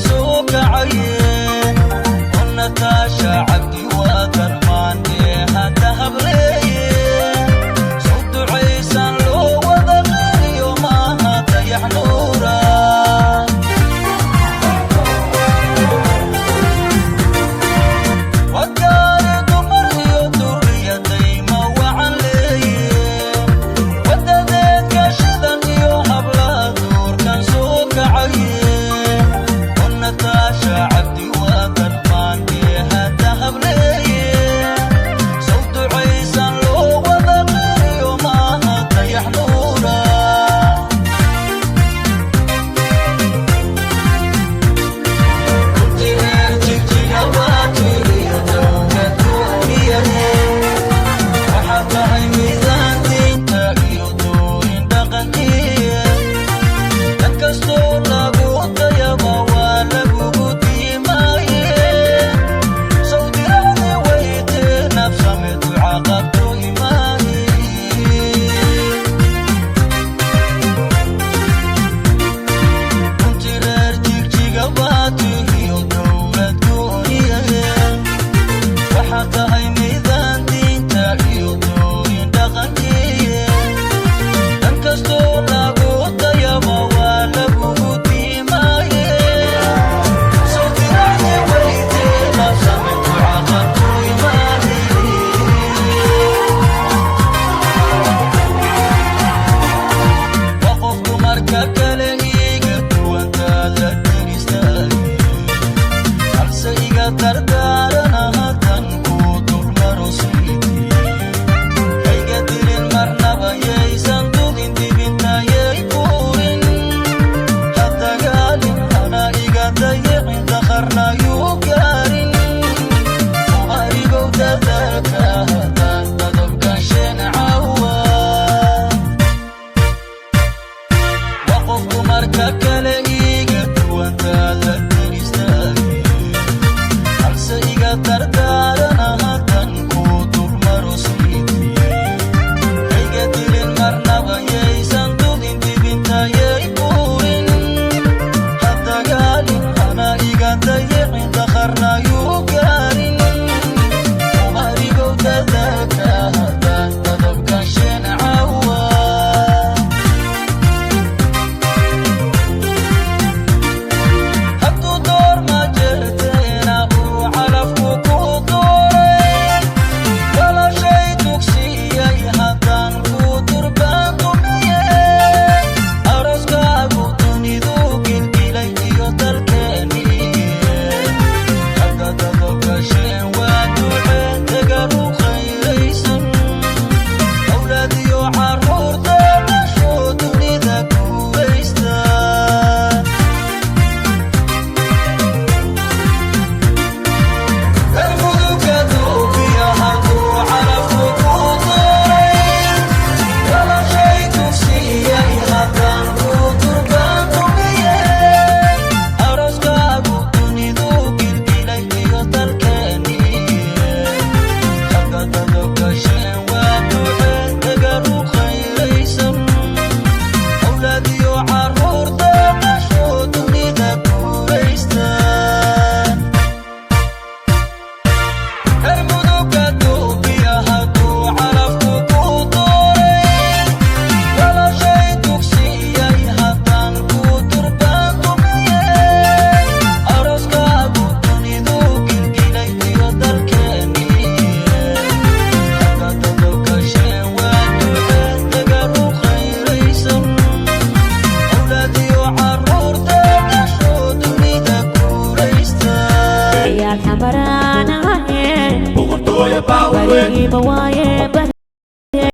Soo kacaye oo Nataasha Cabdi waa darmaandee hadda hableeye soo ducaysan loo wada qiriyo maaha Dayax Nuura. Wagaare dumar iyo duriyadayma wacan leeye wadadeedka shidan iyo hablaha duurkan soo kacaye oo Nataasha Cabdi waa darmaandee hadda hableeye soo ducaysan loo wada qiriyo maaha Dayax Nuura. Waxaa tahay miidaan diinta iyo doorin dhaqankiye dan kastoo lagu dayaba waa lagugu diimaaye sawdiracdi weyte nabsame duca qabto imaani. Runti reer Jigjiga baatihiyo dowlad gooniye waxaa tahay miidaan diinta iyo doorin dhaqankiye dan kastoo lagu dayaba waa lagugu diimaaye sawdiracdi weyte nabsame duca qabto imaani. Waa qof dumarka kale iiga duwantaad la deristaay balse iga dardaarana haddan kuu dulmaro siiti hayga dilin marnaba yaysan dugin dibintayay buurin ha dagaalin hana iga dayicin daqarna yuu gaarin arigow dadaalka haddaan dadabka sheen caawa. Waa qof dumarka kale iiga duwantaad la deristaay balse iga dardaarana haddan kuu dulmaro siiti hayga dilin marnaba yaysan dugin dibintayay buurin ha dagaalin hana iga dayicin daqarna yuu gaarin arigow dadaalka haddaan dadabka sheen caawa. Hadduu door ma jirteena uu calafku ku dooray dhalashay dugsiyay haddaan ku durbaan dumiye arooskaagu dunidu gilgilay iyo dalkeeniye hadda dadogasheen waa duce dagalu khayraysan awlaad iyo carruurta dhasho dunida guulaysta. Galmudugga duubiya hadduu calafku ku dooray dhalashay dugsiyay haddaan ku durbaan dumiye arooskaagu dunidu gilgilay iyo dalkeeniye hadda dadogasheen waa duce dagalu khayraysan awlaad iyo carruurta dhasho dunida guulaysta. Galmudugga duubiya hadduu calafku ku dooray dhalashay dugsiyay haddaan ku durbaan dumiye arooskaagu dunidu gilgilay iyo dalkeeniye hadda dadogasheen waa duce dagalu khayraysan awlaad iyo carruurta dhasho dunida guulaysta. Ciyaar xamaraanahe. Boqortooyo baa weyn. Bariiba waaye.